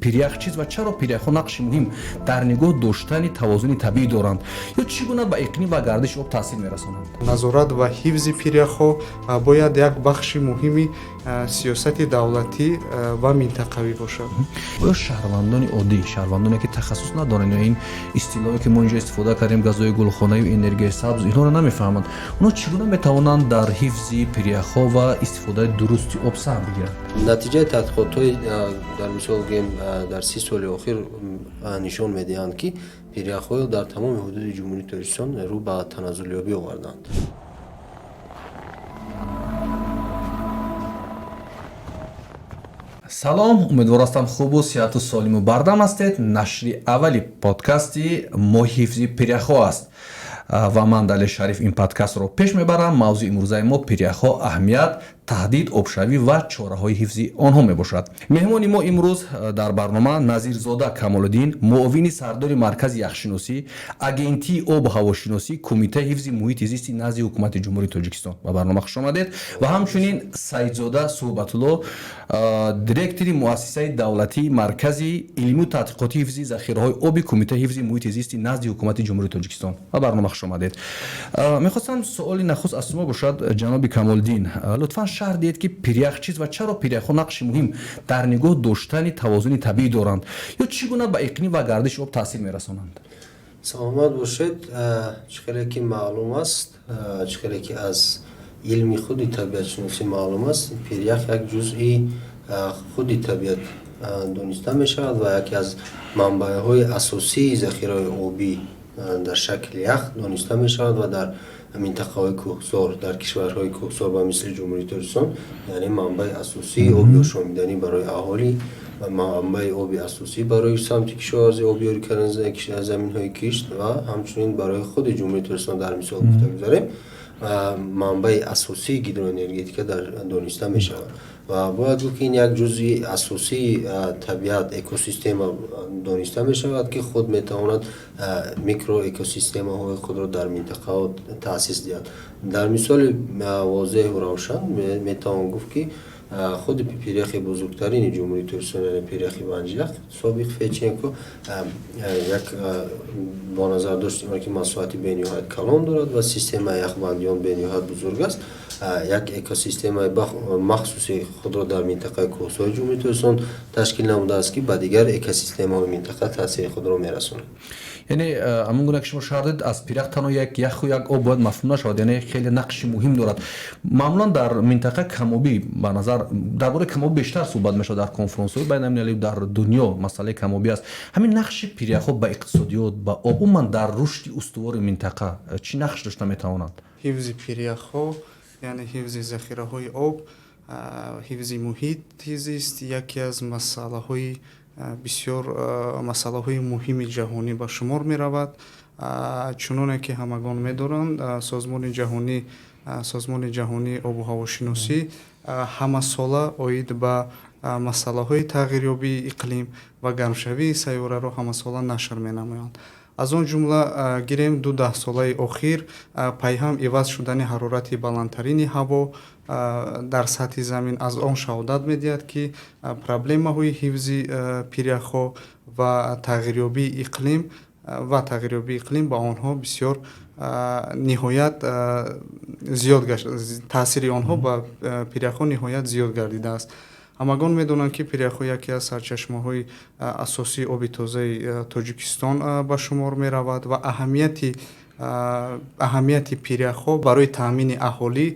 Пирях чист ва чаро пиряхҳо нақши муҳим дар нигоҳ доштани тавозуни табиӣ доранд ё чӣ гуна ба иқлим ва гардиши об таъсир мерасонанд? Назорат ва ҳифзи пиряхҳо бояд як бахши муҳими сиёсати давлатӣ ва минтақавӣ бошад. Оё шаҳрвандони оддӣ, шаҳрвандоне ки тахассус надоранд ё ин истилоҳе ки мо инҷо истифода кардем, газҳои гулхонаю энергияи сабз, инҳоро намефаҳманд, онҳо чӣ гуна метавонанд дар ҳифзи пиряхҳо ва истифодаи дурусти об саҳм бигиранд? Натиҷаи тадқиқотҳои, дар мисол гӯем, дар 30 соли охир нишон медиҳанд, ки пиряхҳо дар тамоми ҳудуди Ҷумҳурии Тоҷикистон рӯ ба таназзулёбӣ оварданд. Салом, умедвор ҳастам, хубу сиҳату солиму бардам ҳастед. Нашри аввали подкасти мо ҳифзи пиряхҳо аст ва ман, Далер Шариф, ин подкастро пеш мебарам. Мавзӯи имрӯзаи мо пиряхҳо: аҳамият, таҳдид, обшавӣ ва чораҳои ҳифзи онҳо мебошад. Меҳмони мо имрӯз дар барнома Назирзода Камолиддин, муовини сардори Маркази яхшиносӣ, Агентии обу ҳавошиносӣ, Кумитаи ҳифзи муҳити зисти назди Ҳукумати Ҷумҳурии Тоҷикистон. Ба барнома хуш омадед. Ва ҳамчунин Саидзода Суҳбатулло, директори Муассисаи давлатии Маркази илмию тадқиқотии ҳифзи захираҳои оби Кумитаи ҳифзи муҳити зисти назди Ҳукумати Ҷумҳурии Тоҷикистон. Ба барнома хуш омадед. Мехостам суоли нахуст аз шумо бошад, ҷаноби Камолиддин. Лутфан шарҳ диҳед, ки пирях чист ва чаро пиряхҳо нақши муҳим дар нигоҳ доштани тавозуни табиӣ доранд ё чӣ гуна ба иқлим ва гардиши об таъсир мерасонанд? Саломат бошед. Чӣ хеле ки маълум аст, чӣ хеле ки аз илми худи табиатшиносӣ маълум аст, пирях як ҷузъи худи табиат дониста мешавад ва яке аз манбаъҳои асосии захираҳои обӣ дар шакли ях дониста мешавад ва дар минтақаҳои кӯҳсор, дар кишварҳои кӯҳсор ба мисли Ҷумҳурии Тоҷикистон, яъне манбаи асосии оби ошомиданӣ барои аҳолӣ ва манбаи оби асосӣ барои самти кишоварзӣ, обёрӣ кардани заминҳои кишт ва ҳамчунин барои худи Ҷумҳурии Тоҷикистон, дар мисол гуфта гузарем, манбаи асосии гидроэнергетика дар дониста мешавад. Ва бояд гуфт, ки ин як ҷузъи асосии табиат, экосистема дониста мешавад, ки худ метавонад микроэкосистемаҳои худро дар минтақаҳо таъсис диҳад. Дар мисоли возеҳу равшан метавон гуфт, ки худи пиряхи бузургтарини Ҷумҳурии Тоҷикистон, яъне пиряхи Ванҷиях, собиқ Федченко, як бо назар дошт, ки масоҳати бениҳоят калон дорад ва системаи яхбандии он бениҳоят бузург аст, як экосистемаи махсуси худро дар минтақаи кӯҳсори Ҷумҳурии Тоҷикистон ташкил намудааст, ки ба дигар экосистемаҳои минтақа таъсири худро мерасонад. Яъне ҳамон гуна ки шумо шарҳ додед, аз пирях танҳо як яху як об бояд мафҳум нашавад, яъне хеле нақши муҳим дорад. Маъмулан дар минтақа камобӣ ба назар, дар бораи камобӣ бештар суҳбат мешавад дар конфронсҳои байналмилалӣ, дар дунё масъалаи камобӣ аст. Ҳамин нақши пиряхҳо ба иқтисодиёт, ба об, умуман дар рушди устувори минтақа чӣ нақш дошта метавонанд? Ҳифзи пиряхҳо, яъне ҳифзи захираҳои об, ҳифзи муҳити зист яке аз масъалаҳои бисёр масъалаҳои муҳими ҷаҳонӣ ба шумор меравад. Чуноне ки ҳамагон медоранд, Созмони ҷаҳонии обу ҳавошиносӣ ҳамасола оид ба масъалаҳои тағйирёбии иқлим ва гармшавии сайёраро ҳамасола нашр менамоянд. Аз он ҷумла гирем, ду даҳсолаи охир пайҳам иваз шудани ҳарорати баландтарини ҳаво дар сатҳи замин аз он шаҳодат медиҳад, ки проблемаҳои ҳифзи пиряхҳо ва тағйирёбии иқлим ба онҳо бисёр ниҳоят зиёд, таъсири онҳо ба пиряхҳо ниҳоят зиёд гардидааст. Ҳамагон медонанд, ки пиряхҳо яке аз сарчашмаҳои асосии оби тозаи Тоҷикистон ба шумор меравад ва аҳамияти пиряхҳо барои таъмини аҳолӣ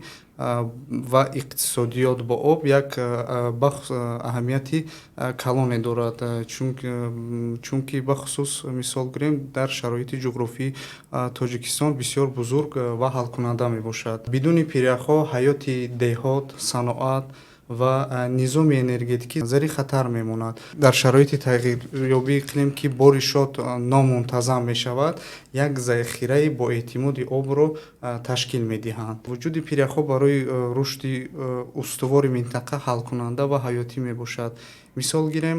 ва иқтисодиёт бо об як аҳамияти калоне дорад, чунки бахусус мисол гирем, дар шароити ҷуғрофии Тоҷикистон бисёр бузург ва ҳалкунанда мебошад. Бидуни пиряхҳо ҳаёти деҳот, саноат ва низоми энергетикӣ зери хатар мемонад. Дар шароити тағйирёбии иқлим, ки боришот номунтазам мешавад, як захираи боэътимоди обро ташкил медиҳанд. Вуҷуди пиряхҳо барои рушди устувори минтақа ҳалкунанда ва ҳаётӣ мебошад. Мисол гирем,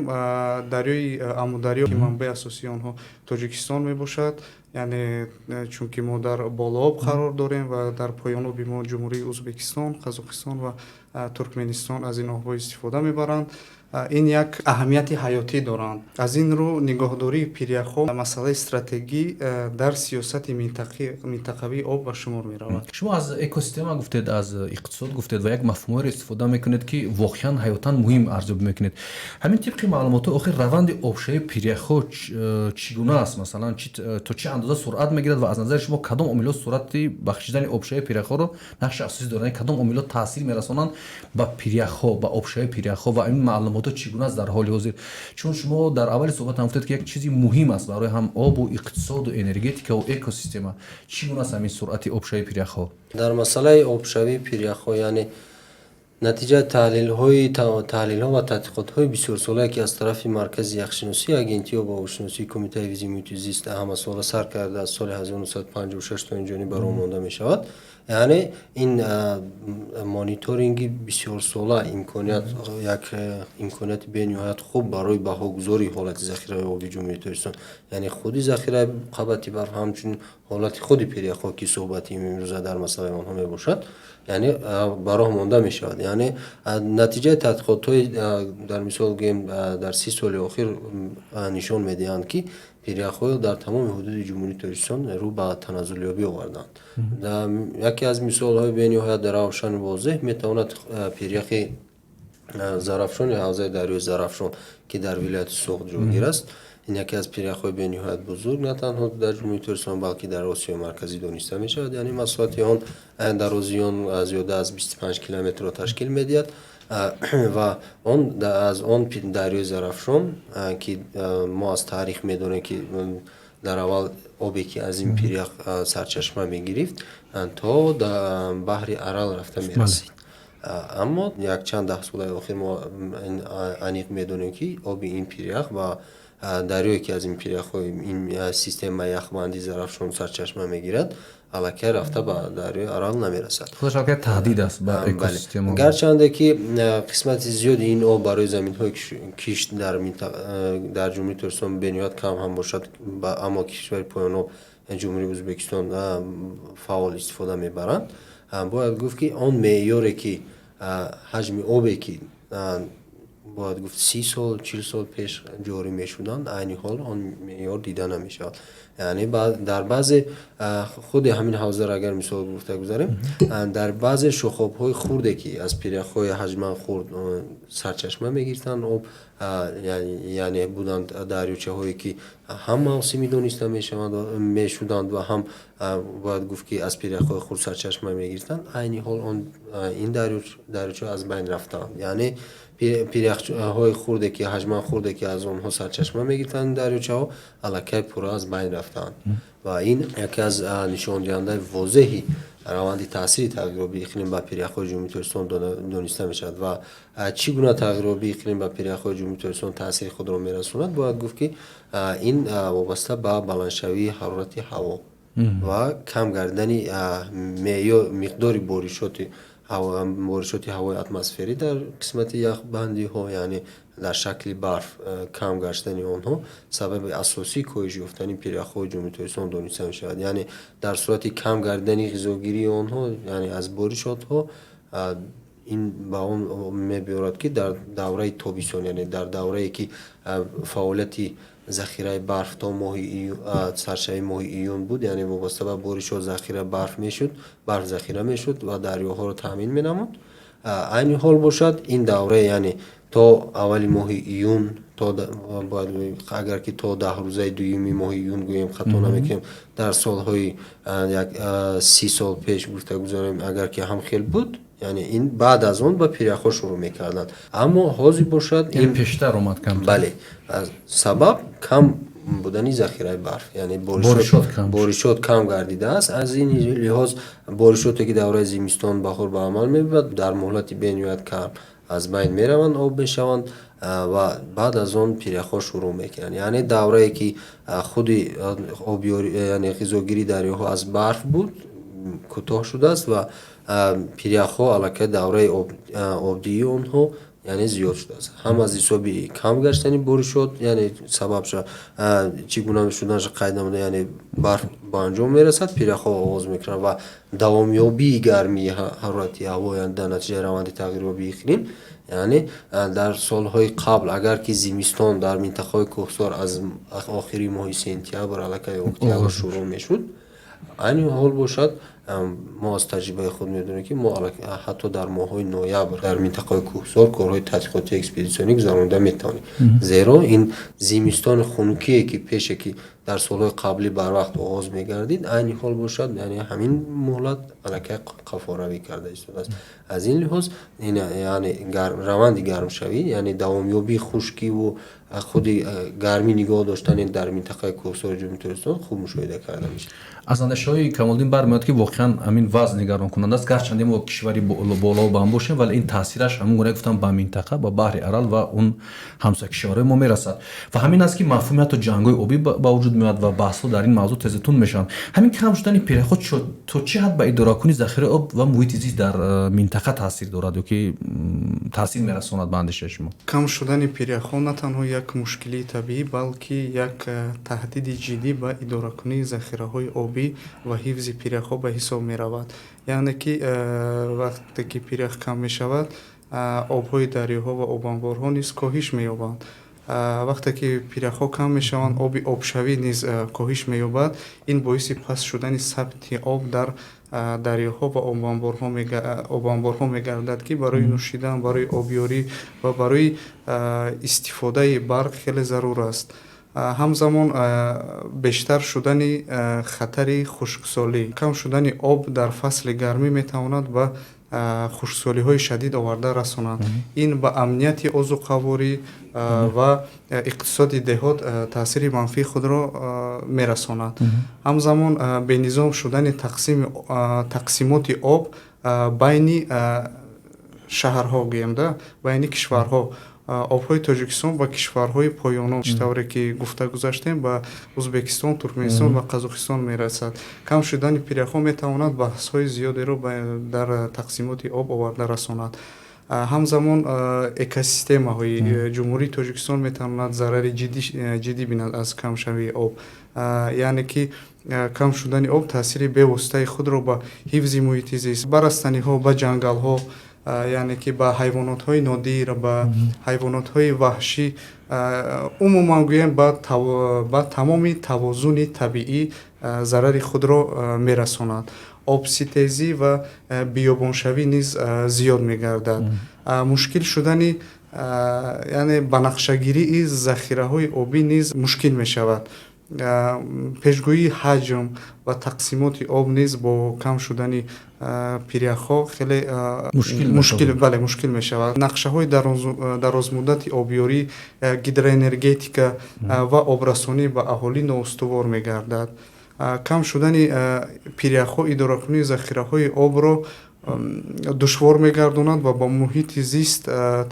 дарёи Амударё, ки манбаи асосии онҳо Тоҷикистон мебошад, яъне чунки мо дар болооб қарор дорем ва дар поёноби мо Ҷумҳурии Ӯзбекистон, Қазоқистон ва Туркменистон аз ин обҳо истифода мебаранд. Ин як аҳамияти ҳаётӣ доранд. Аз ин рӯ, нигоҳдории пиряхҳо масъалаи стратегӣ дар сиёсати минтақавии об ба шумор меравад. Шумо аз экосистема гуфтед, аз иқтисод гуфтед ва як мафҳумҳоеро истифода мекунед, ки воқеан ҳаётан муҳим арзёбӣ мекунед. Ҳамин тибқи маълумотҳои охир, раванди обшавии пиряхҳо чӣ гуна аст? Масалан, то чӣ андоза суръат мегирад ва аз назари шумо кадом омилҳо суръати бахшидани обшавии пиряхҳоро нақши асосӣ доранд? Кадом омилҳо таъсир мерасонанд ба пиряхҳо, ба обшавии пиряхҳо ва ин маълумотҳо чӣ гуна аст дар ҳоли ҳозир? Чун шумо дар аввали суҳбат ҳам гуфтед, ки як чизи муҳим аст барои ҳам обу иқтисоду энергетикаву экосистема. Чӣ гуна аст ҳамин суръати обшавии пиряхҳо? Дар масъалаи обшавии пиряхҳо, яъне натиҷаи таҳлилҳо ва тадқиқотҳои бисёрсолае, ки аз тарафи Маркази яхшиносии Агентии об ва ҳавошиносии Кумитаи ҳифзи муҳити зист ҳамасола сар карда аз соли 1956 то инҷониб ба роҳ монда мешавад, яъне ин мониторинги бисёрсола имконият, як имконияти бениҳоят хуб барои баҳогузории ҳолати захираи оби Ҷумҳурии Тоҷикистон, яъне худи захираи қабати барф, ҳамчунин ҳолати худи пиряхҳо, ки суҳбати имрӯза дар масъалаи онҳо мебошад, яъне ба роҳ монда мешавад. Яъне натиҷаи тадқиқотҳои, дар мисол гӯем, дар 30 соли охир нишон медиҳанд, ки пиряхҳо дар тамоми ҳудуди Ҷумҳурии Тоҷикистон рӯ ба таназзулёбӣ оварданд. Яке аз мисолҳои бениҳоят равшану возеҳ метавонад пиряхи Зарафшон ё ҳавзаи дарёи Зарафшон, ки дар вилояти Суғд ҷойгир аст. Ин яке аз пиряхҳои бениҳоят бузург на танҳо дар Ҷумҳурии Тоҷикистон, балки дар Осиёи Марказӣ дониста мешавад. Яъне масоҳати он, дарозии он зиёда аз 25 километрро ташкил медиҳад ва он аз он дарёи Зарафшон, ки мо аз таърих медонем, ки дар аввал обе, ки аз ин пирях сарчашма мегирифт, то баҳри Арал рафта мерасид. Аммо якчанд даҳсолаи охир мо аниқ медонем, ки оби ин пирях ва дарёе, ки аз ин пиряхҳои ин системаи яхбандии Зарафшон сарчашма мегирад, аллакай рафта ба дарёи Арал намерасад. Худаш аллакай таҳдид аст ба экосистема. Гарчанде ки қисмати зиёди ин об барои заминҳои кишт дар Ҷумҳурии Тоҷикистон бениҳоят кам ҳам бошад, аммо кишвари поёноб, Ҷумҳурии Ӯзбекистон, фаъол истифода мебаранд. Бояд гуфт, ки он меъёре, ки ҳаҷми обе, ки бояд гуфт, 30 сол, 40 сол пеш ҷорӣ мешуданд, айни ҳол он меъёр дида намешавад. Яъне дар баъзе худи ҳамин ҳавзаро агар мисол гуфта гузарем, дар баъзе шохобҳои хурде, ки аз пиряхҳои ҳаҷман хурд сарчашма мегирифтанд об, яъне буданд дарёчаҳое, ки ҳам мавсимӣ дониста мешуданд ва ҳам бояд гуфт, ки аз пиряхҳои хурд сарчашма мегирифтанд, айни ҳол он ин дарёчаҳо аз байн рафтаанд. Яъне пиряхҳои хурде, ки ҳаҷман хурде, ки аз онҳо сарчашма мегирифтанд дарёчаҳо, аллакай пурра аз байн рафтаанд ва ин яке аз нишондиҳандаи возеҳи раванди таъсири тағйиробии иқлим ба пиряхҳои Ҷумҳурии Тоҷикистон дониста мешавад. Ва чӣ гуна тағйиробии иқлим ба пиряхҳои Ҷумҳурии Тоҷикистон таъсири худро мерасонад? Бояд гуфт, ки ин вобаста ба баландшавии ҳарорати ҳаво ва кам гардидани меъёр, миқдори боришоти ҳавои атмосферӣ дар қисмати яхбандиҳо, яъне дар шакли барф кам гаштани онҳо, сабаби асосии коҳиш ёфтани пиряхҳои Ҷумҳурии Тоҷикистон дониста мешавад. Яъне дар сурати кам гардидани ғизогирии онҳо, яъне аз боришотҳо, ин ба он мебиёрад, ки дар давраи тобистон, яъне дар даврае, ки фаъолияти захираи барф то моҳи саршавии моҳи июн буд, яъне вобаста ба боришот захира барф мешуд, барф захира мешуд ва дарёҳоро таъмин менамуд, айни ҳол бошад, ин давра, яъне то аввали моҳи июн, то бояд агар ки то 10 рӯзаи дуюми моҳи июн гӯем, хато намекунем, дар солҳои як 30 сол пеш гуфта гузорем, агар ки ҳам хел буд, яъне ин баъд аз он ба пиряхҳо шурӯъ мекарданд. Аммо ҳозир бошад ин пештар омад кам. Бале, сабаб кам будани захираи барф, яъне боришот кам гардидааст. Аз ин лиҳоз боришоте, ки давраи зимистон, баҳор ба амал меояд, дар муҳлати бениҳоят кам аз байн мераванд, об мешаванд ва баъд аз он пиряхҳо шурӯъ мекунанд. Яъне даврае, ки худи обёрӣ, яъне ғизогирии дарёҳо аз барф буд, кӯтоҳ шудааст ва пиряхҳо аллакай давраи обдиҳии онҳо яъне зиёд шудааст, ҳам аз ҳисоби кам гаштани боришот, яъне сабабша чӣ гуна шуданаша қайд намуда, яъне барф ба анҷом мерасад, пиряхҳо оғоз мекунанд ва давомёбии гармии ҳарорати ҳаво дар натиҷаи раванди тағйирёбии иқлим. Яъне дар солҳои қабл, агар ки зимистон дар минтақаҳои кӯҳсор аз охири моҳи сентябр, аллакай октябр шурӯъ мешуд, айни ҳол бошад, мо аз таҷрибаи худ медонем, ки мо ҳатто дар моҳҳои ноябр дар минтақаҳои кӯҳсор корҳои тадқиқотии экспедитсионӣ гузаронида метавонем, зеро ин зимистони хунукие, ки пеше ки дар солҳои қаблӣ барвақт оғоз мегардид, айни ҳол бошад, яъне ҳамин муҳлат аллакай қафоравӣ карда истодааст. Аз ин лиҳоз, яъне раванди гармшавӣ, яъне давомёбии хушкиву худи гармӣ нигоҳ доштани дар минтақаи кӯҳсори Ҷумҳурии Тоҷикистон хуб мушоҳида карда мешавад. Аз андешаҳои Камолиддин бармеояд, ки воқеан ҳамин вазъ нигаронкунанда аст. Гарчанде мо кишвари болообам бошем, вале ин таъсираш, ҳамон гуна гуфтам, ба минтақа, ба баҳри Арал ва он ҳамсоя кишварҳои мо мерасад. Ва ҳамин аст, ки мафҳуми ҳатто ҷангҳои обӣ ба вуҷуд меояд ва баҳсҳо дар ин мавзӯъ тезутунд мешаванд. Ҳамин кам шудани пиряхҳо то чӣ ҳад ба идоракунии захираи об ва муҳити зист дар минтақа таъсир дорад ё ки таъсир мерасонад, ба андешаи шумо? Кам шудани пиряхҳо на танҳо як мушкилии табиӣ, балки як таҳдиди ҷиддӣ ба идоракунии захираҳои обӣ ва ҳифзи пиряхҳо ба ҳисоб меравад. Яъне ки вақте ки пирях кам мешавад, обҳои дарёҳо ва обанборҳо низ коҳиш меёбанд. Вақте ки пиряхҳо кам мешаванд, оби обшавӣ низ коҳиш меёбад. Ин боиси паст шудани сатҳи об дар дарёҳо ва обанборҳо мегардад, ки барои нӯшидан, барои обёрӣ ва барои истифодаи барқ хеле зарур аст. Ҳамзамон, бештар шудани хатари хушксолӣ. Кам шудани об дар фасли гармӣ метавонад ба хушксолиҳои шадид оварда расонад. Ин ба амнияти озуқаворӣ ва иқтисоди деҳот таъсири манфии худро мерасонад. Ҳамзамон, бенизом шудани тақсимоти об байни шаҳрҳо, гӯем да, байни кишварҳо. Обҳои Тоҷикистон ба кишварҳои поёнон, чӣ тавре ки гуфта гузаштем, ба Ӯзбекистон, Туркманистон ва Қазоқистон мерасад. Кам шудани пиряхҳо метавонад баҳсҳои зиёдеро дар тақсимоти об оварда расонад. Ҳамзамон, экосистемаҳои Ҷумҳурии Тоҷикистон метавонад зарари ҷиддӣ бинад аз камшавии об. Яъне ки кам шудани об таъсири бевоситаи худро ба ҳифзи муҳити зист, ба растаниҳо, ба ҷангалҳо, яъне ки ба ҳайвонотҳои нодир, ба ҳайвонотҳои ваҳшӣ, умуман гӯем, ба тамоми тавозуни табиӣ зарари худро мерасонад. Обситезӣ ва биёбоншавӣ низ зиёд мегардад. Мушкил шудани, яъне банақшагирии захираҳои обӣ низ мушкил мешавад. Пешгӯии ҳаҷм ва тақсимоти об низ бо кам шудани пиряхҳо хеле мушкил, бале, мушкил мешавад. Нақшаҳои дарозмуддати обёрӣ, гидроэнергетика ва обрасонӣ ба аҳолӣ ноустувор мегардад. Кам шудани пиряхҳо идоракунии захираҳои обро душвор мегардонад ва ба муҳити зист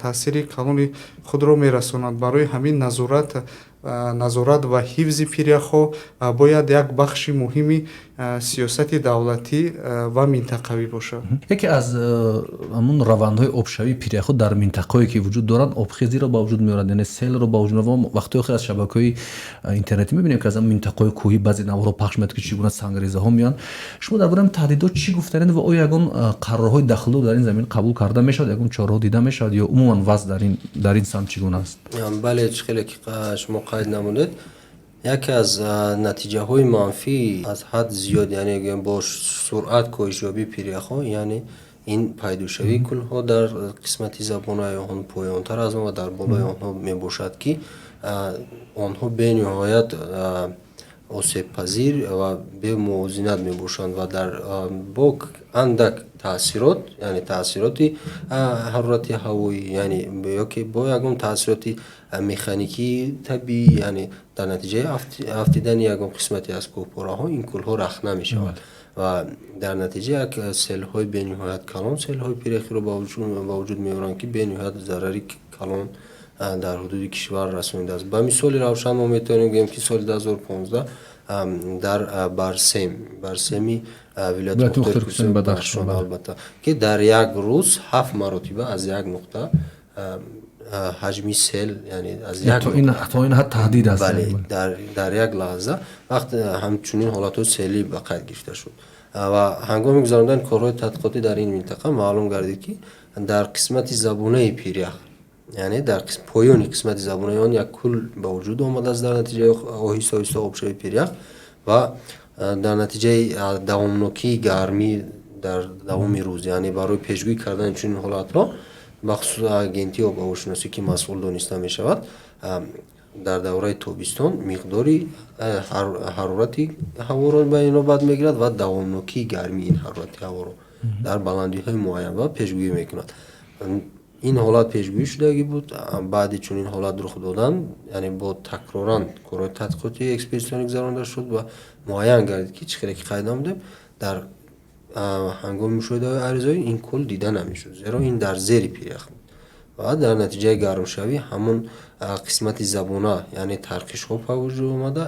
таъсири калони худро мерасонад. Барои ҳамин назорат ва ҳифзи пиряхҳо бояд як бахши муҳими сиёсати давлатӣ ва минтақавӣ бошад. Яке аз ҳамун равандҳои обшавии пиряхҳо дар минтақаҳое, ки вуҷуд доранд, обхезиро ба вуҷуд меорад, яъне селро ба вуҷуд меорад. Вақтҳои охир аз шабакаҳои интернетӣ мебинем, ки аз минтақаҳои кӯҳӣ баъзе наворҳо пахш меяд, ки чӣ гуна сангрезаҳо меоянд. Шумо дар бораи таҳдидот чӣ гуфтанед ва оё ягон қарорҳои дахлдор дар ин замин қабул карда мешавад, ягон чораҳо дида мешавад ё умуман вазъ дар ин самт чӣ гуна аст? Бале, чӣ хеле ки шумо қайд намудед, яке аз натиҷаҳои манфӣ аз ҳад зиёд, яъне гӯем, бо суръат коҳишёбии пиряхҳо, яъне ин пайдошавии кӯлҳо дар қисмати забонаи онҳо, поёнтар аз он ва дар болои онҳо мебошад, ки онҳо бениҳоят осебпазир ва бемувозинат мебошанд ва дар бо андак таъсирот, яъне таъсироти ҳарорати ҳавоӣ, яъне ёки бо ягон таъсироти механикии табиӣ, яъне дар натиҷаи афтидани ягон қисмате аз кӯҳпораҳо, ин кӯлҳо рахна мешаванд ва дар натиҷа як селҳои бениҳоят калон, селҳои пиряхиро ба вуҷуд меоранд, ки бениҳоят зарари калон дар ҳудуди кишвар расонидааст. Ба мисоли равшан мо метавонем гӯем, ки соли 2015 дар Барсеми вилояти Мухтори Кӯҳистони Бадахшон, албатта, ки дар як рӯз ҳафт маротиба аз як нуқта Ҳаҷми сел, яъне аз то ин ҳад таҳдид аст. Бале, дар як лаҳза вақт ҳамчунин ҳолатҳои селӣ ба қайд гирифта шуд. Ва ҳангоми гузарондани корҳои тадқиқотӣ дар ин минтақа маълум гардид, ки дар қисмати забонаи пирях, яъне дар поёни қисмати забонаи он як кӯл ба вуҷуд омадааст дар натиҷаи оҳиста оҳиста обшавии пирях ва дар натиҷаи давомнокии гармӣ дар давоми рӯз. Яъне барои пешгӯӣ кардани чунин ҳолатҳо, бахусус агентии обҳавошиносӣ, ки масъул дониста мешавад, дар давраи тобистон миқдори ҳарорати ҳаворо ба инобат мегирад ва давомнокии гармии ин ҳарорати ҳаворо дар баландиҳои муайян ва пешгӯӣ мекунад. Ин ҳолат пешгӯӣ шудагӣ буд. Баъди чунин ҳолат рух додан, яъне бо такроран корҳои тадқиқотии экспедитсионӣ гузаронида шуд ва муайян гардид, ки чӣ хеле ки қайд намудем, дар ҳангоми мушоҳидаҳои аризоӣ ин кӯл дида намешуд, зеро ин дар зери пирях буд. Ва дар натиҷаи гармшавӣ ҳамон қисмати забона, яъне тарқишҳо ба вуҷуд омада,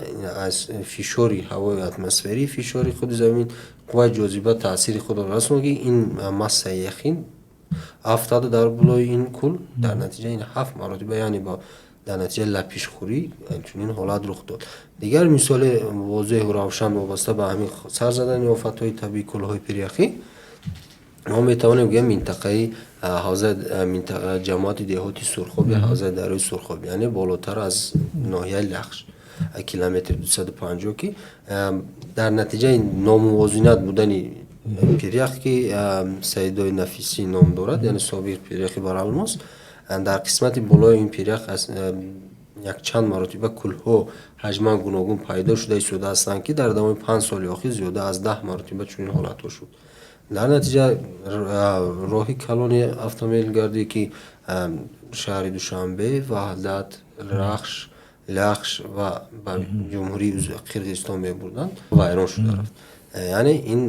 аз фишори ҳавои атмосферӣ, фишори худи замин, қувваи ҷозиба таъсири худро расонд, ки ин массаи яхин афтаду дар болои ин кӯл. Дар натиҷа ин ҳафт маротиба, яъне дар натиҷаи лапишхӯрӣ чунин ҳолат рух дод. Дигар мисоли возеҳу равшан вобаста ба ҳамин сар задани офатҳои табиии кӯлҳои пиряхӣ мо метавонем гӯем минтақаи ҳавза, ҷамоати деҳоти Сурхоби ҳавзаи дарёи Сурхоб, яъне болотар аз ноҳияи Лахш, километри 250, ки дар натиҷаи номувозинат будани пирях, ки Саидои Нафисӣ ном дорад, яъне собиқ пиряхи Баралмос, дар қисмати болои ин пирях якчанд маротиба кӯлҳо ҳаҷман гуногун пайдо шуда истода ҳастанд, ки дар давоми 5 соли охир зиёда аз 10 маротиба чунин ҳолатҳо шуд. Дар натиҷа роҳи калони автомобилгардӣ, ки шаҳри Душанбе, Ваҳдат, Рахш, Лахш ва ба Ҷумҳурии Қирғизистон мебурданд, вайрон шуда рафт. Яъне ин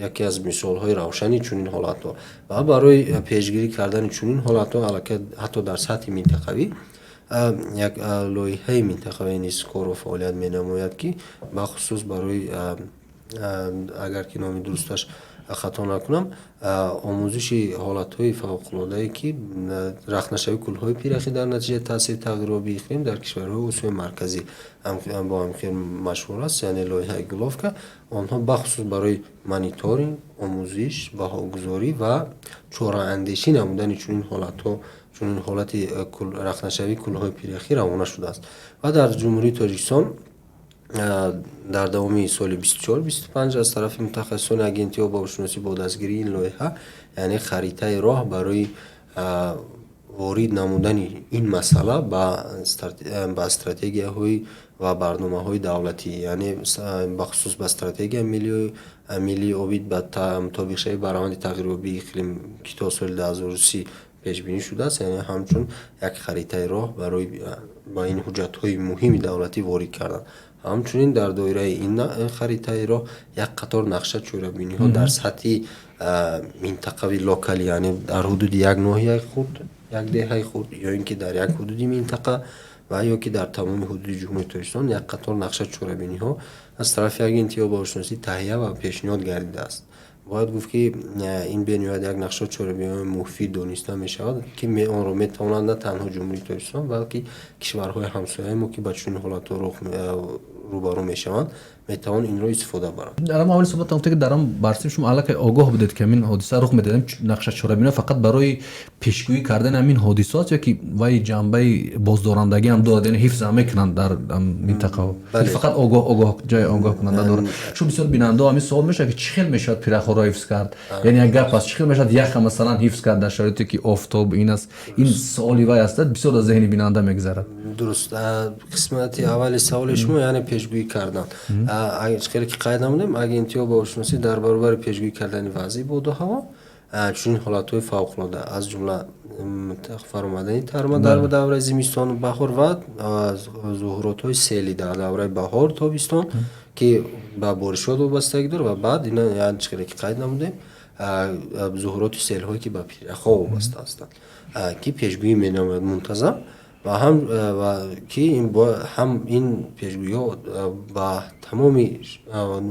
яке аз мисолҳои равшани чунин ҳолатҳо. Ва барои пешгирӣ кардани чунин ҳолатҳо аллакай ҳатто дар сатҳи минтақавӣ як лоиҳаи минтақавӣ низ кору фаъолият менамояд, ки бахусус барои, агар ки номи дурусташ хато накунам, омӯзиши ҳолатҳои фавқулоддае, ки рахнашавии кӯлҳои пиряхӣ дар натиҷаи таъсири тағйиробии иқлим дар кишварҳои Осиёи Марказӣ бо ҳамхел машҳур аст, яъне лоиҳаи Головка. Онҳо бахусус барои мониторинг, омӯзиш, баҳогузорӣ ва чораандешӣ намудани чунин ҳолатҳо, чунин ҳолати рахнашавии кӯлҳои пиряхӣ равона шудааст. Ва дар Ҷумҳурии Тоҷикистон дар давоми соли 24-25 аз тарафи мутахассисони агентии обҳавошиносӣ бо дастгирии ин лоиҳа, яъне харитаи роҳ барои ворид намудани ин масъала ба стратегияҳои ва барномаҳои давлатӣ, яъне бахусус ба стратегияи миллии обид ба мутобиқшавӣ ба раванди тағйирёбии иқлим, ки то соли 2030 пешбинӣ шудааст, яъне ҳамчун як харитаи роҳ барои ба ин ҳуҷҷатҳои муҳими давлатӣ ворид кардан. Ҳамчунин дар доираи ин харитаи роҳ як қатор нақша чорабиниҳо дар сатҳи минтақави локалӣ, яъне дар ҳудуди як ноҳияи хурд, як деҳаи хурд ё ин ки дар як ҳудуди минтақа ва ё ки дар тамоми ҳудуди Ҷумҳурии Тоҷикистон як қатор нақша чорабиниҳо аз тарафи агентии обҳавошиносӣ таҳия ва пешниҳод гардидааст. Бояд гуфт, ки ин бениҳоят як нақша чорабиниҳои муфид дониста мешавад, ки онро метавонанд на танҳо Ҷумҳурии Тоҷикистон, балки кишварҳои ҳамсояи мо, ки ба чунин ҳолатҳо рӯбарӯ мешаванд, метавон инро истифода баранд. Дар ҳам аввали суҳбат гуфте, ки дар ҳам баррасии шумо аллакай огоҳ будед, ки ҳамин ҳодиса рух медиҳад. Нақша чорабиниҳо фақат барои пешгӯӣ кардани ҳамин ҳодиса аст ё ки вай ҷанбаи боздорандагӣ ҳам дорад, яъне ҳифз ҳам мекунанд дар минтақаҳо, фақат огоҳ огоҳ ҷои огоҳкунанда дорад? Чун бисёр бинандаҳо ҳамин суол мешавад, ки чӣ хел мешавад пиряхҳоро ҳифз кард, яъне як гап аст, чӣ хел мешавад яха масалан ҳифз кард дар шароите, ки офтоб ин аст? Ин суоли вай аст, бисёр аз зеҳни бинанда мегузарад. Дуруст, қисмати аввали саволи шумо, яъне пешгӯӣ кардан, хеле ки қайд намудем, агентии обҳавошиносӣ дар баробари пешгӯӣ кардани вазъи боду ҳаво чунин ҳолатҳои фавқулода, аз ҷумла фаромадани тарма дар давраи зимистону баҳор ва зуҳуротҳои селӣ дар давраи баҳор, тобистон, ки ба боришот вобастагӣ дорад, ва баъд ина хеле ки қайд намудем, зуҳуроти селҳое, ки ба пиряхҳо вобаста ҳастанд, ки пешгӯӣ менамояд мунтазам. Ва ҳам ва ки ин ҳам ин пешгӯиҳо ба тамоми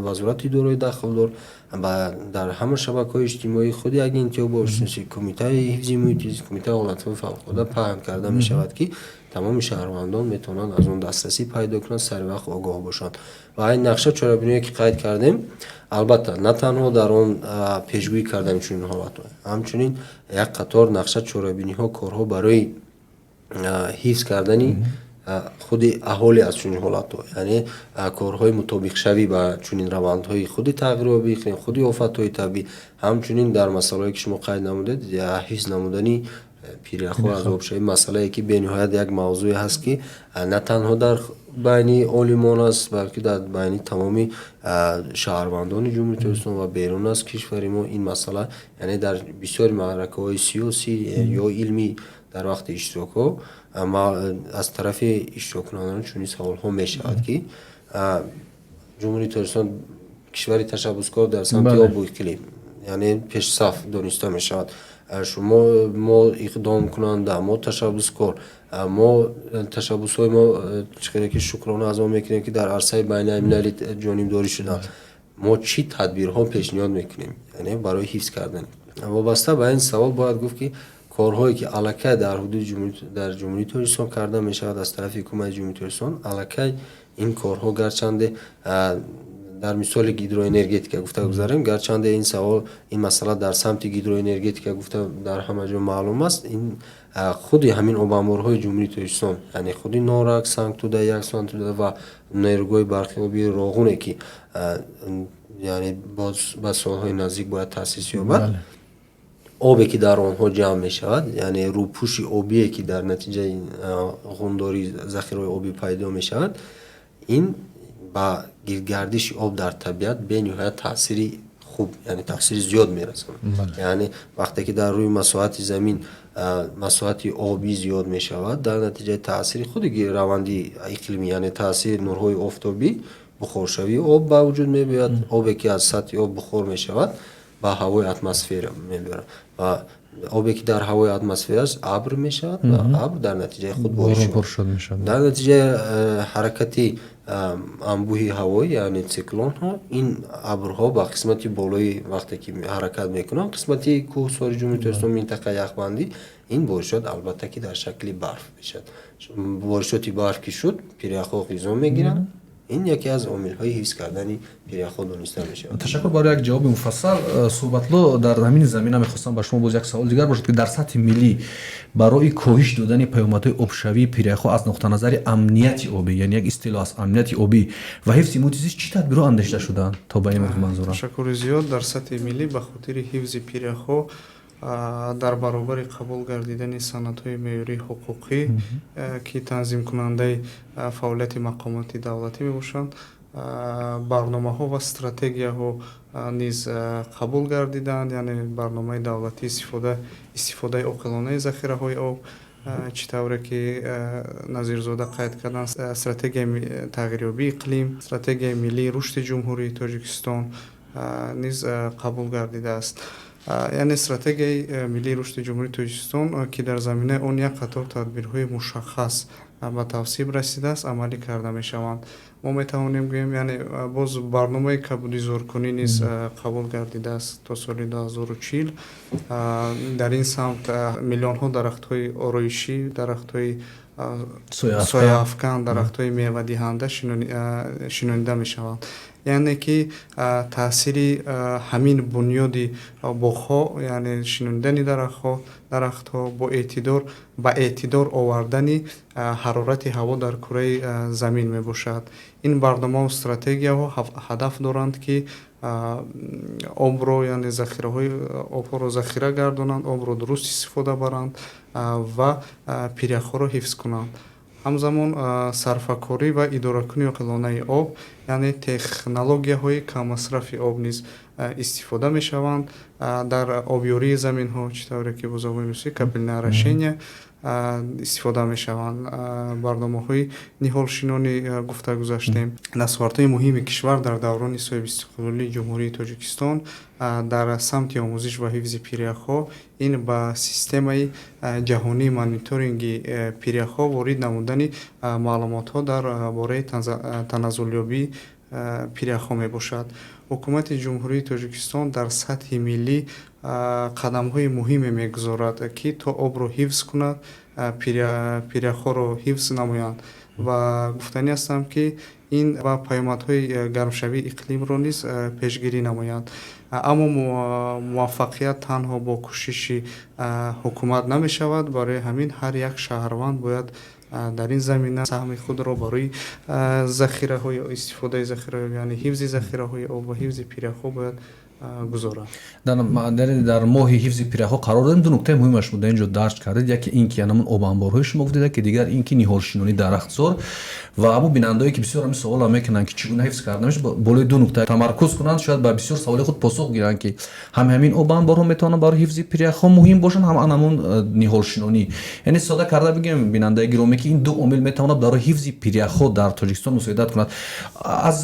вазорати идораҳои дахлдор, дар ҳама шабакаҳои иҷтимоии худи Агентии обшиносӣ, Кумитаи ҳифзи муҳити зист, Кумитаи ҳолатҳои фавқулода паҳн карда мешавад, ки тамоми шаҳрвандон метавонанд аз он дастрасӣ пайдо кунанд, сари вақт огоҳ бошанд. Ва ин нақша чорабиниҳое, ки қайд кардем, албатта, на танҳо дар он пешгӯӣ кардани чунин ҳолатҳо, ҳамчунин як қатор нақша чорабиниҳо, корҳо барои ҳифз кардани худи аҳолӣ аз чунин ҳолатҳо, яъне корҳои мутобиқшавӣ ба чунин равандҳои худи тағйирёбии иқлим, худи офатҳои табиӣ, ҳамчунин дар масъалаҳое, ки шумо қайд намудед, ҳифз намудани пиряхҳо аз обшавӣ, масъалае, ки бениҳоят як мавзӯе ҳаст, ки на танҳо дар байни олимон аст, балки дар байни тамоми шаҳрвандони Ҷумҳурии Тоҷикистон ва берун аз кишвари мо ин масъала, яъне дар бисёри маъракаҳои сиёсӣ ё илмӣ дар вақти иштирокҳо аз тарафи иштироккунандагон чунин саволҳо мешавад, ки Ҷумҳурии Тоҷикистон кишвари ташаббускор дар самти обу иқлим, яъне пешсаф дониста мешавад. Шумо мо иқдомкунанда, мо ташаббускор, мо ташаббусҳои мо чӣ хеле ки шукрона аз он мекунем, ки дар арсаи байналмилалӣ ҷонибдорӣ шуданд, мо чӣ тадбирҳо пешниҳод мекунем, яъне барои ҳифз кардан? Вобаста ба ин савол бояд гуфт, ки корҳое, ки аллакай дар ҳудуди дар Ҷумҳурии Тоҷикистон карда мешавад аз тарафи ҳукумати Ҷумҳурии Тоҷикистон, аллакай ин корҳо, гарчанде дар мисоли гидроэнергетика гуфта гузарем, гарчанде ин савол, ин масъала дар самти гидроэнергетика гуфта дар ҳама ҷо маълум аст, ин худи ҳамин обанборҳои Ҷумҳурии Тоҷикистон, яъне худи Норак, Сангтуда 1, Сангтуда ва нерӯгоҳи барқи обии Роғуне, ки яъне боз ба солҳои наздик бояд таъсис ёбад, обе, ки дар онҳо ҷамъ мешавад, яъне рӯпӯши обие, ки дар натиҷаи ғундории захираҳои обӣ пайдо мешавад, ин ба гардиши об дар табиат бениҳоят таъсири хуб, яъне таъсири зиёд мерасонад. Яъне вақте ки дар рӯи масоҳати замин масоҳати обӣ зиёд мешавад, дар натиҷаи таъсири худи раванди иқлимӣ, яъне таъсири нурҳои офтобӣ, бухоршавии об ба вуҷуд мебиёяд. Обе, ки аз сатҳи об бухор мешавад, ба ҳавои атмосфера мебиёрад ва обе, ки дар ҳавои атмосфера аст, абр мешавад ва абр дар натиҷаи худ бориш. Дар натиҷаи ҳаракати анбӯҳи ҳавоӣ, яъне циклонҳо, ин абрҳо ба қисмати болои вақте ки ҳаракат мекунанд, қисмати кӯҳсори Ҷумҳурии Тоҷикистон, минтақаи яхбандӣ, ин боришот албатта ки дар шакли барф мешавад. Боришоти барф ки шуд, пиряхҳо ғизо мегиранд. Ин яке аз омилҳои ҳифз кардани пиряхҳо дониста мешавад. Ташаккур барои як ҷавоби муфассал. Суҳбатло, дар ҳамин замина мехостам ба шумо боз як савол дигар бошад, ки дар сатҳи миллӣ барои коҳиш додани паёмадҳои обшавии пиряхҳо аз нуқтаназари амнияти обӣ, яъне як истилоҳ аст, амнияти обӣ, ва ҳифзи муҳити зист чӣ тадбирҳо андешида шудаанд то ба ин манзура? Ташаккури зиёд. Дар сатҳи миллӣ ба хотири ҳифзи пиряхҳо дар баробари қабул гардидани санадҳои меъёрии ҳуқуқӣ, ки танзимкунандаи фаъолияти мақомоти давлатӣ мебошанд, барномаҳо ва стратегияҳо низ қабул гардиданд, яъне барномаи давлатии истифодаи оқилонаи захираҳои об, чӣ тавре ки Назирзода қайд карданд, стратегияи тағйирёбии иқлим, стратегияи миллии рушди Ҷумҳурии Тоҷикистон низ қабул гардидааст. Яъне стратегияи миллии рушди Ҷумҳурии Тоҷикистон, ки дар заминаи он як қатор тадбирҳои мушаххас ба тавсиб расидааст, амалӣ карда мешаванд. Мо метавонем гӯем, яъне боз барномаи кабудизоркунӣ низ қабул гардидааст то соли 2040. Дар ин самт миллионҳо дарахтҳои ороишӣ, дарахтҳои сояафкан, дарахтҳои мевадиҳанда шинонида мешаванд, яъне ки таъсири ҳамин бунёди боғҳо, яъне шинонидани дарахтҳо бо эътидор ба эътидор овардани ҳарорати ҳаво дар кураи замин мебошад. Ин барномаву стратегияҳо ҳадаф доранд, ки обро, яъне захираҳои обҳоро захира гардонанд, обро дуруст истифода баранд ва пиряхҳоро ҳифз кунанд. Ҳамзамон сарфакорӣ ва идоракунии оқилонаи об, яъне технологияҳои каммасрафи об низ истифода мешаванд дар обёрии заминҳо, чӣ тавре ки бо забони русӣ капельное орошение. истифода мешаванд. Барномаҳои ниҳолшинонӣ гуфта гузаштем. Дастовардҳои муҳими кишвар дар даврони соҳибистиқлолии Ҷумҳурии Тоҷикистон дар самти омӯзиш ва ҳифзи пиряхҳо ин ба системаи ҷаҳонии мониторинги пиряхҳо ворид намудани маълумотҳо дар бораи таназзулёбии пиряхҳо мебошад. Ҳукумати Ҷумҳурии Тоҷикистон дар сатҳи миллӣ қадамҳои муҳиме мегузорад, ки то обро ҳифз кунад, пиряхҳоро ҳифз намоянд. Ва гуфтанӣ ҳастам, ки ин ва паёмадҳои гармшавии иқлимро низ пешгирӣ намоянд. Аммо муваффақият танҳо бо кӯшиши ҳукумат намешавад. Барои ҳамин ҳар як шаҳрванд бояд дар ин замина саҳми худро барои захираҳои, истифодаи захираҳои, яъне ҳифзи захираҳои об ва ҳифзи пиряхҳо бояд гузорад. Дар моҳи ҳифзи пиряхҳо қарор дорем. Ду нуктаи муҳима шумо дар ин ҷо дарҷ кардед: яке ин ки ҳамон обанборҳои шумо гуфтед, яке дигар ин ки ниҳолшинонӣ, дарахтзор. Ва ҳамун бинандаое, ки бисёр ҳамин саволро мекунанд, ки чӣ гуна ҳифз карда мешавад, болои ду нукта тамаркуз кунанд, шояд ба бисёр саволи худ посух гиранд, ки ҳам ҳамин обанборҳо метавонанд барои ҳифзи пиряхҳо муҳим бошанд, ҳам ҳамун ниҳолшинонӣ. Яъне сода карда бигӯем, бинандаи гиромӣ, ки ин ду омил метавонад барои ҳифзи пиряхҳо дар Тоҷикистон мусоидат кунад. Аз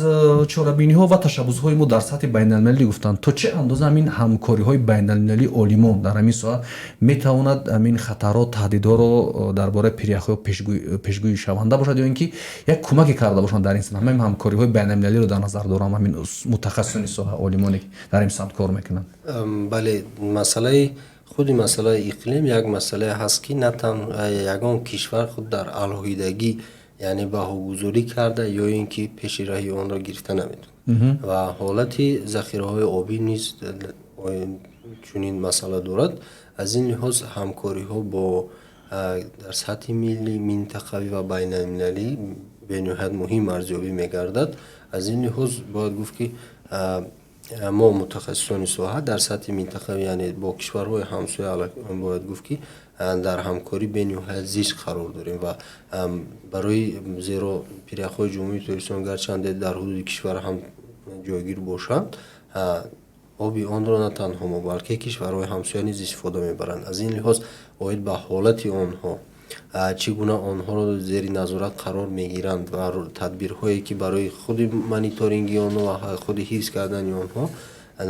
чорабиниҳо ва ташаббусҳои мо дар сатҳи байналмилалӣ гуфтанд, то чӣ андоза ҳамин ҳамкориҳои байналмилалии олимон дар ҳамин соҳа метавонад ҳамин хатарҳо, таҳдидҳоро дар бораи пиряхҳо пешгӯӣ шаванда бошад ё ин ки як кӯмаке карда бошанд дар ин самт? Ҳамин ҳамкориҳои байналмилалиро дар назар дорам, ҳамин мутахассисони соҳа, олимоне, ки дар ин самт кор мекунанд. Бале, масъалаи худи масъалаи иқлим як масъалае ҳаст, ки на танҳо ягон кишвар худ дар алоҳидагӣ, яъне баҳогузорӣ карда ё ин ки пеши раҳи онро гирифта наметавонад. Ва ҳолати захираҳои обӣ низ чунин масъала дорад. Аз ин лиҳоз ҳамкориҳо бо дар сатҳи миллӣ, минтақавӣ ва байналмилалӣ бениҳоят муҳим арзёбӣ мегардад. Аз ин лиҳоз бояд гуфт, ки мо, мутахассисони соҳа, дар сатҳи минтақавӣ, яъне бо кишварҳои ҳамсоя, бояд гуфт, ки дар ҳамкорӣ бениҳоят зич қарор дорем. Ва барои зеро пиряхҳои Ҷумҳурии Тоҷикистон гарчанде дар ҳудуди кишвар ҳам ҷойгир бошанд, оби онро на танҳо мо, балки кишварҳои ҳамсоя низ истифода мебаранд. Аз ин лиҳоз оид ба ҳолати онҳо, чӣ гуна онҳоро зери назорат қарор мегиранд ва тадбирҳое, ки барои худи мониторинги онҳо ва худи ҳифз кардани онҳо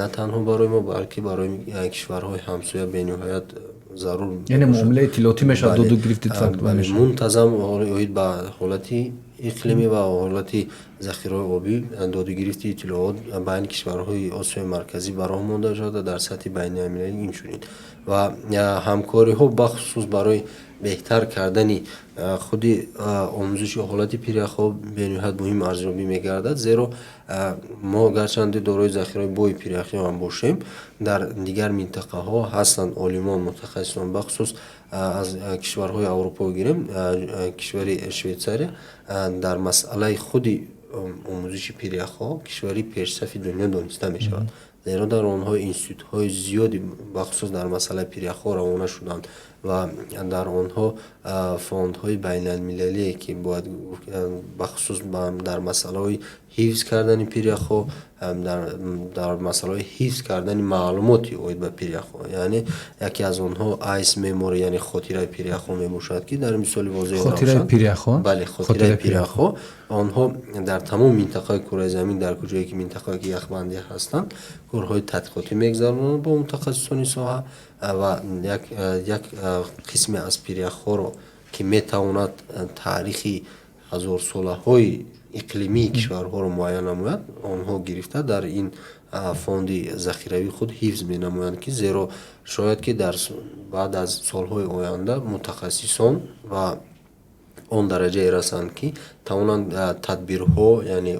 на танҳо барои мо, балки барои кишварҳои ҳамсоя бениҳоят зарур. Яъне муомилаи иттилоотӣ мешавад, доду гирифти. Мунтазам оид ба ҳолати иқлимӣ ва ҳолати захираҳои обӣ додугирифти иттилоот байни кишварҳои Осиёи Марказӣ ба роҳ монда шуда, дар сатҳи байналмилалӣ инчунин. Ва ҳамкориҳо бахусус барои беҳтар кардани худи омӯзиши ҳолати пиряхҳо бениҳоят муҳим арзёбӣ мегардад, зеро мо гарчанде дорои захираҳои бои пиряхӣ ҳам бошем, дар дигар минтақаҳо ҳастанд олимон, мутахассисон, бахусус аз кишварҳои Аврупо гирем, кишвари Швейтсария дар масъалаи худи омӯзиши пиряхҳо кишвари пешсафи дунё дониста мешавад, зеро дар онҳо институтҳои зиёди бахусус дар масъалаи пиряхҳо равона шуданд ва дар онҳо фондҳои байналмилалие, ки бояд бахусус дар масъалаҳои ҳифз кардани пиряхҳо, дар масъалаҳои ҳифз кардани маълумоти оид ба пиряхҳо, яъне яке аз онҳо Ice Memory, яъне хотираи пиряхҳо мебошад, ки дар мисоли возеҳ. Хотираи пиряхҳо. Бале, хотираи пиряхҳо. Онҳо дар тамоми минтақаи кураи замин, дар куҷое ки минтақае ки яхбандӣ ҳастанд, корҳои тадқиқотӣ мегузаронанд бо мутахассисони соҳа ва як қисме аз пиряхҳоро, ки метавонад таърихи ҳазорсолаҳои иқлимии кишварҳоро муайян намояд, онҳо гирифта, дар ин фонди захиравии худ ҳифз менамоянд, ки зеро шояд ки дар баъд аз солҳои оянда мутахассисон ва он дараҷае расанд, ки тавонанд тадбирҳо, яъне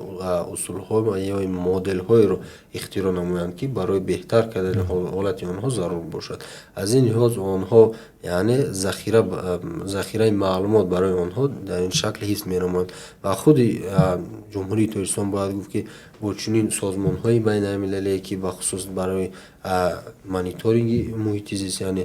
усулҳо ё моделҳоеро ихтироъ намоянд, ки барои беҳтар кардани ҳолати онҳо зарур бошад. Аз ин лиҳоз онҳо, яъне захираи маълумот барои онҳо дар ин шакл ҳифз менамоянд. Ва худи Ҷумҳурии Тоҷикистон бояд гуфт, ки бо чунин созмонҳои байналмилалие, ки бахусус барои мониторинги муҳити зист, яъне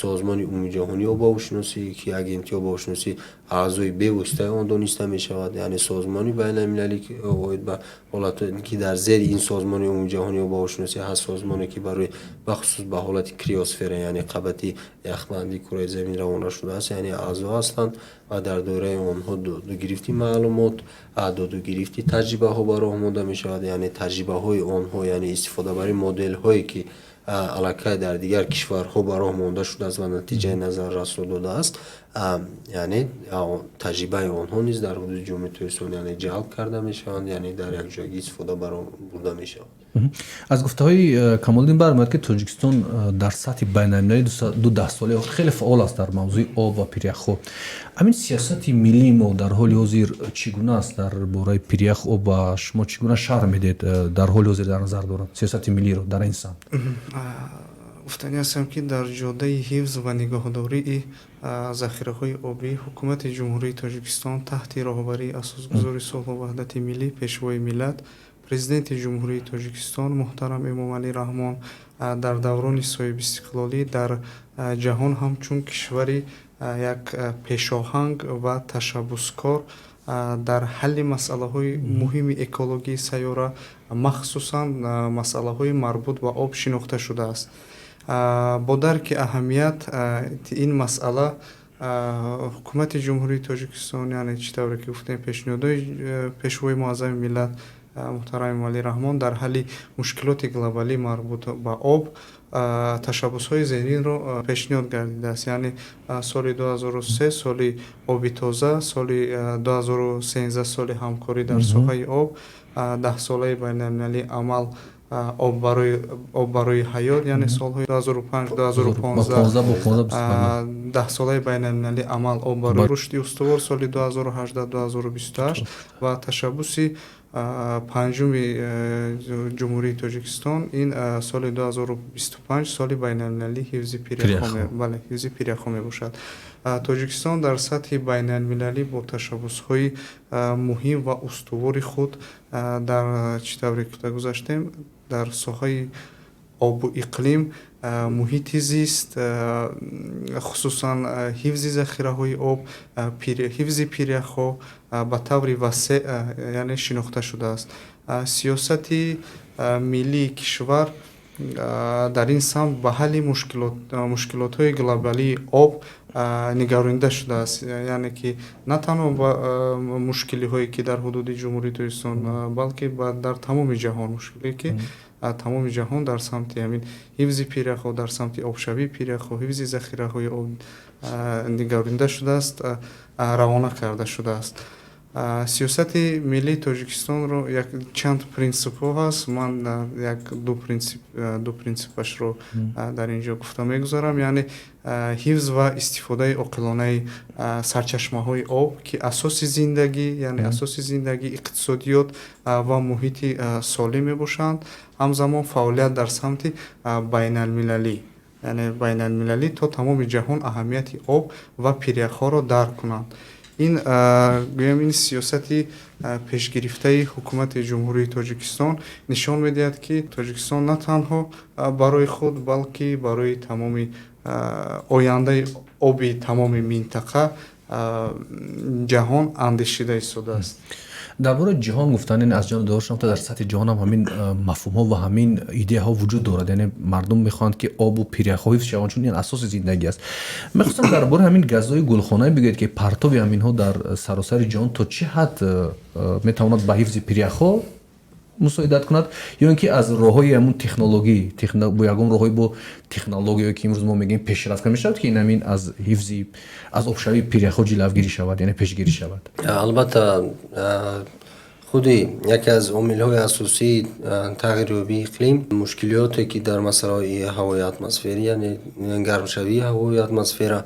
Созмони умумиҷаҳонии обҳавошиносӣ, ки Агентии обҳавошиносӣ аъзои бевоситаи он дониста мешавад. мешавад. Яъне созмони байналмилалӣ оид ба ҳолатҳое, ки дар зери ин созмони умумиҷаҳонии обҳавошиносӣ ҳаст, созмоне, ки барои бахусус ба ҳолати криосфера, яъне қабати яхбандии кураи замин равона шудааст, яъне аъзо ҳастанд ва дар доираи онҳо додугирифти маълумот, додугирифти таҷрибаҳо ба роҳ монда мешавад. Яъне таҷрибаҳои онҳо, яъне истифодабарии моделҳое, ки аллакай дар дигар кишварҳо ба роҳ монда шудааст ва натиҷаи назаррасро додааст, яъне таҷрибаи онҳо низ дар ҳудуди Ҷумҳурии Тоҷикистон, яъне ҷалб карда мешаванд, яъне дар якҷоягӣ истифода бурда мешаванд. Аз гуфтаҳои Камолиддин бармеояд, ки Тоҷикистон дар сатҳи байналмилалӣ ду даҳсолаи охир хеле фаъол аст дар мавзӯи об ва пиряхҳо. Ҳамин сиёсати миллии мо дар ҳоли ҳозир чӣ гуна аст дар бораи пирях, об ва шумо чӣ гуна шарҳ медиҳед, дар ҳоли ҳозир дар назар дорад сиёсати миллиро дар ин самт? Гуфтанӣ ҳастам, ки дар ҷодаи ҳифз ва нигоҳдории захираҳои обӣ Ҳукумати Ҷумҳурии Тоҷикистон таҳти роҳбарии Асосгузори сулҳу ваҳдати миллӣ, Пешвои миллат, Президенти Ҷумҳурии Тоҷикистон муҳтарам Эмомалӣ Раҳмон дар даврони соҳибистиқлолӣ дар ҷаҳон ҳамчун кишвари як пешоҳанг ва ташаббускор дар ҳалли масъалаҳои муҳими экологии сайёра, махсусан масъалаҳои марбут ба об, шинохта шудааст. Бо дарки аҳамият ин масъала Ҳукумати Ҷумҳурии Тоҷикистон, яъне чӣ тавре ки гуфтем, пешниҳодҳои Пешвои муаззами миллат муҳтарам Эмомалӣ Раҳмон дар ҳалли мушкилоти глобалӣ марбут ба об ташаббусҳои зеринро пешниҳод гардидааст. Яъне соли 2003 соли оби тоза, соли 2013 соли ҳамкорӣ дар соҳаи об, даҳсолаи байналмилалии амал об барои ҳаёт, яъне солҳои 2005 2015, даҳсолаи байналмилалии амал об барои рушди устувор соли 2018 2028 ва ташаббуси панҷуми Ҷумҳурии Тоҷикистон ин соли 2025 соли байналмилалии ҳифзи пиряхҳо, ҳифзи пиряхҳо мебошад. Тоҷикистон дар сатҳи байналмилалӣ бо ташаббусҳои муҳим ва устувори худ дар, чӣ тавре гуфта гузаштем, дар соҳаи обу иқлим, муҳити зист, хусусан ҳифзи захираҳои об, ҳифзи пиряхҳо ба таври васеъ, яъне шинохта шудааст. Сиёсати миллии кишвар дар ин самт ба ҳалли мушкилотҳои глобалии об нигаронида шудааст, яъне ки на танҳо ба мушкилиҳое, ки дар ҳудуди Ҷумҳурии Тоҷикистон, балки дар тамоми ҷаҳон, мушкиле, ки тамоми ҷаҳон дар самти ҳамин ҳифзи пиряхҳо, дар самти обшавии пиряхҳо, ҳифзи захираҳои об нигаронида шудааст, равона карда шудааст. Сиёсати миллии Тоҷикистонро як чанд принсипҳо ҳаст. Ман як ду принсипашро дар ин ҷо гуфта мегузарам. Яъне ҳифз ва истифодаи оқилонаи сарчашмаҳои об, ки асоси зиндагӣ, яъне асоси зиндагӣ, иқтисодиёт ва муҳити солим мебошанд. Ҳамзамон фаъолият дар самти байналмилалӣ, яъне байналмилалӣ, то тамоми ҷаҳон аҳамияти об ва пиряхҳоро дарк кунанд. Ин, гӯям, ин сиёсати пешгирифтаи Ҳукумати Ҷумҳурии Тоҷикистон нишон медиҳад, ки Тоҷикистон на танҳо барои худ, балки барои тамоми ояндаи оби тамоми минтақа, ҷаҳон андешида истодааст. Дар бораи ҷаҳон гуфтан, аз ҷониби доршам, дар сатҳи ҷаҳон ҳам ҳамин мафҳумҳо ва ҳамин идеяҳо вуҷуд дорад. Яъне мардум мехоҳанд, ки обу пиряхҳо ҳифз шаванд, чун ин асоси зиндагӣ аст. Мехостам дар бораи ҳамин газҳои гулхонаӣ бигӯед, ки партови ҳаминҳо дар саросари ҷаҳон то чӣ ҳад метавонад ба ҳифзи пиряхҳо мусоидат кунад ё ин ки аз роҳҳои ҳамун технологӣ, бо ягон роҳҳои бо технологияе, ки имрӯз мо мегӯем, пешрафт мешавад, ки ин ҳамин аз ҳифзи, аз обшавии пиряхҳо ҷилавгирӣ шавад, яъне пешгирӣ шавад? Албатта, худи яке аз омилҳои асосии тағйирёбии иқлим мушкилиёте, ки дар масъалаҳои ҳавои атмосферӣ, яъне гармшавии ҳавои атмосфера,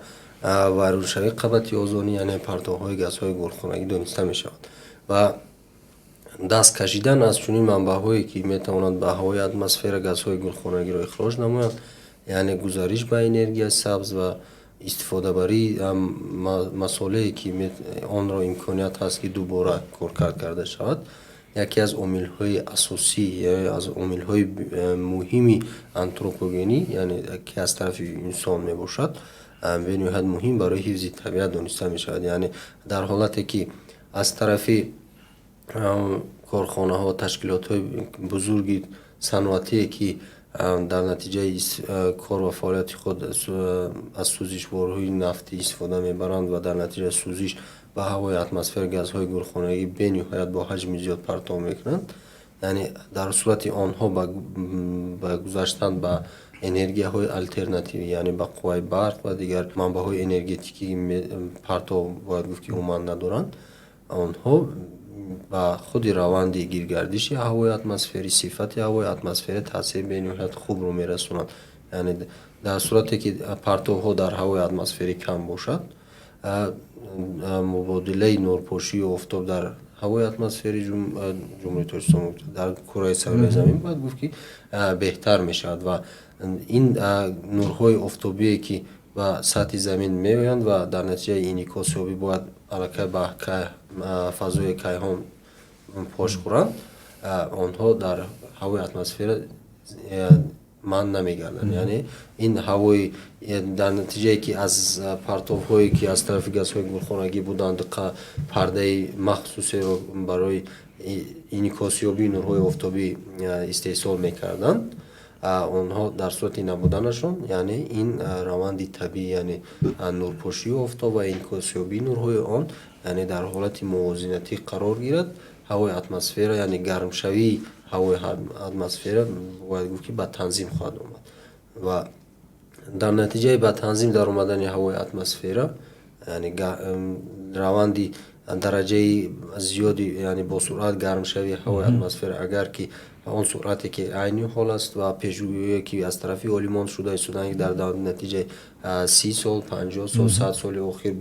вайроншавии қабати озонӣ, яъне партовҳои газҳои гулхонагӣ дониста мешавад. Ва даст кашидан аз чунин манбаъҳое, ки метавонанд ба ҳавои атмосфера газҳои гулхонагиро ихроҷ намоянд, яъне гузариш ба энергияи сабз ва истифодабарии масолее, ки онро имконият ҳаст, ки дубора коркард карда шавад, яке аз омилҳои асосӣ, аз омилҳои муҳими антропогенӣ, яъне ки аз тарафи инсон мебошад, бениҳоят муҳим барои ҳифзи табиат дониста мешавад. Яъне дар ҳолате, ки Аз тарафи корхонаҳо, ташкилотҳои бузурги саноатие, ки дар натиҷаи кор ва фаъолияти худ аз сӯзишворҳои нафтӣ истифода мебаранд ва дар натиҷаи сӯзиш ба ҳавои атмосфера газҳои гулхонагӣ бениҳоят бо ҳаҷми зиёд партов мекунанд. Яъне дар сурати онҳо ба гузаштан ба энергияҳои алтернативӣ, яъне ба қувваи барқ ва дигар манбаъҳои энергетикӣ, партов бояд гуфт, ки умуман надоранд, онҳо ба худи раванди гиргардиши ҳавои атмосферӣ, сифати ҳавои атмосфера таъсири бениҳоят хубро мерасонанд. Яъне дар сурате ки партовҳо дар ҳавои атмосферӣ кам бошад, мубодилаи нурпошии офтоб дар ҳавои атмосфери Ҷумҳурии Тоҷикистон, дар кураи сайёраи Замин, бояд гуфт, ки беҳтар мешавад ва ин нурҳои офтобие, ки ба сатҳи замин меоянд ва дар натиҷаи инъикосёбӣ бояд аллакай ба фазои кайҳон пош хӯранд, онҳо дар ҳавои атмосфера манъ намегарданд. Яъне ин ҳавои дар натиҷае ки аз партовҳое, ки аз тарафи газҳои гулхонагӣ буданд, пардаи махсусеро барои инъикосёбии нурҳои офтобӣ истеҳсол мекарданд, онҳо дар сурати набуданашон, яъне ин раванди табиӣ, яъне нурпошии офтоб ва инъикосёбии нурҳои он, яъне дар ҳолати мувозинатӣ қарор гирад, ҳавои атмосфера, яъне гармшавии ҳавои атмосфера, бояд гуфт, ки ба танзим хоҳад омад ва дар натиҷаи ба танзим даромадани ҳавои атмосфера, яъне раванди дараҷаи зиёди, яъне бо суръат гармшавии ҳавои атмосфера, агар ки он суръате, ки айни ҳол аст ва пешгӯие, ки аз тарафи олимон шуда истодаанд, дар натиҷаи 30 сол, 50 сол, 100 соли охир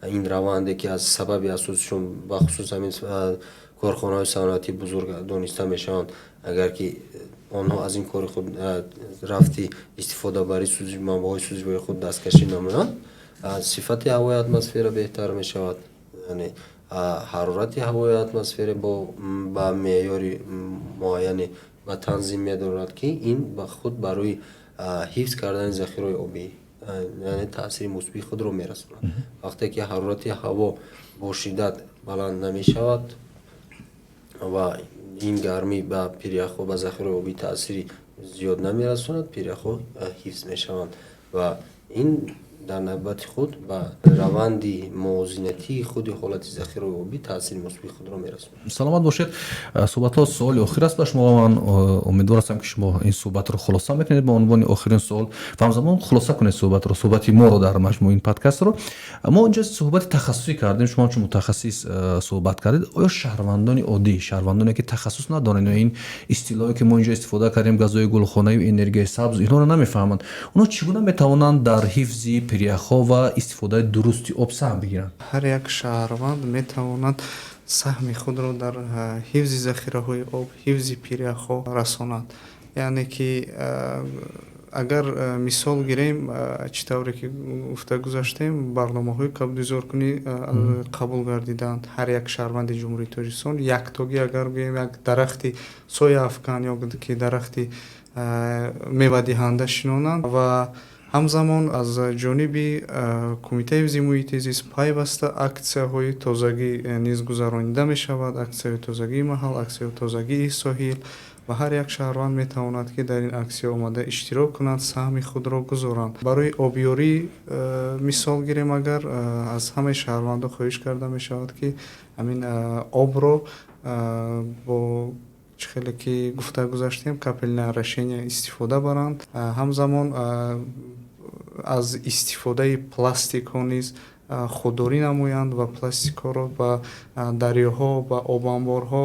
ин раванде, ки аз сабаби асосишон бахусус ҳамин корхонаҳои саноатии бузург дониста мешаванд, агар ки онҳо аз ин кори худ, рафти истифодабарии манбаъҳои сӯзишвории худ дасткашӣ намоянд, сифати ҳавои атмосфера беҳтар мешавад, яъне ҳарорати ҳавои атмосфера ба меъёри муайяне ба танзим медорад, ки ин ба худ барои ҳифз кардани захираҳои обӣ, яъне таъсири мусбии худро мерасонад. Вақте ки ҳарорати ҳаво бо шиддат баланд намешавад ва ин гармӣ ба пиряхҳо, ба захираҳои обӣ таъсири зиёд намерасонад, пиряхҳо ҳифз мешаванд ва ин дар навбати худ ба раванди мувозинатии худи ҳолати захираҳои обӣ таъсири мусбии худро мерасонад. Саломат бошед. Суҳбатҳо, суоли охир аст ба шумо ва ман умедвор ҳастам, ки шумо ин суҳбатро хулоса мекунед ба унвони охирин суол ва ҳамзамон хулоса кунед суҳбатро, суҳбати моро дар маҷмӯи ин подкастро. Мо инҷа суҳбати тахассусӣ кардем, шумо ҳамчун мутахассис суҳбат кардед. Оё шаҳрвандони оддӣ, шаҳрвандоне, ки тахассус надоранд ё ин истилоҳе, ки мо инҷо истифода кардем, газҳои гулхонаию энергияи сабз, инҳоро намефаҳманд, онҳо чӣ гуна метавонанд дар ҳифзи пиряхҳо ва истифодаи дурусти об саҳм бигиранд? Ҳар як шаҳрванд метавонад саҳми худро дар ҳифзи захираҳои об, ҳифзи пиряхҳо расонад. Яъне ки агар мисол гирем, чӣ тавре ки гуфта гузаштем, барномаҳои кабудизоркунӣ қабул гардиданд. Ҳар як шаҳрванди Ҷумҳурии Тоҷикистон яктогӣ, агар гӯем, як дарахти сояафкан ё ки дарахти мевадиҳанда шинонанд. Ва ҳамзамон аз ҷониби Кумитаи ҳифзи муҳити зист пайваста аксияҳои тозагӣ низ гузаронида мешавад, аксияҳои тозагии маҳал, аксияҳои тозагии соҳил, ва ҳар як шаҳрванд метавонад, ки дар ин аксия омада иштирок кунад, саҳми худро гузоранд. Барои обёрӣ мисол гирем, агар аз ҳамаи шаҳрвандо хоҳиш карда мешавад, ки ҳамин обро бо чӣ хеле ки гуфта гузаштем, капельное орошение истифода баранд. Ҳамзамон аз истифодаи пластикҳо низ худдорӣ намоянд ва пластикҳоро ба дарёҳо, ба обанборҳо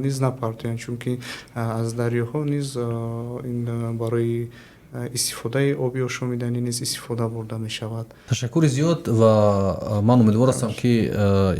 низ напартоянд, чунки аз дарёҳо низ ин барои истифодаи оби ошомиданӣ низ истифода бурда мешавад. Ташаккури зиёд ва ман умедвор ҳастам, ки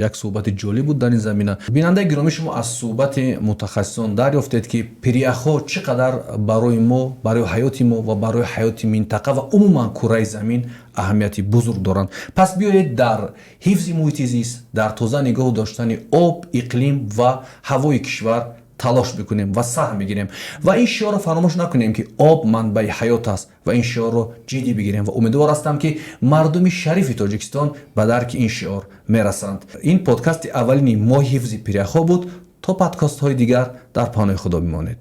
як суҳбати ҷолиб буд дар ин замина. Бинандаи гиромӣ, шумо аз суҳбати мутахассисон дарёфтед, ки пиряхҳо чӣ қадар барои мо, барои ҳаёти мо ва барои ҳаёти минтақа ва умуман кураи замин аҳамияти бузург доранд. Пас биёед дар ҳифзи муҳити зист, дар тоза нигоҳ доштани об, иқлим ва ҳавои кишвар Талош бикунем ва саҳм бигирем ва ин шиорро фаромӯш накунем, ки об манбаи ҳаёт аст, ва ин шиорро ҷиддӣ бигирем. Ва умедвор ҳастам, ки мардуми шарифи Тоҷикистон ба дарки ин шиор мерасанд. Ин подкасти аввалини моҳи ҳифзи пиряхҳо буд. То подкастҳои дигар дар паноҳи Худо бимонед.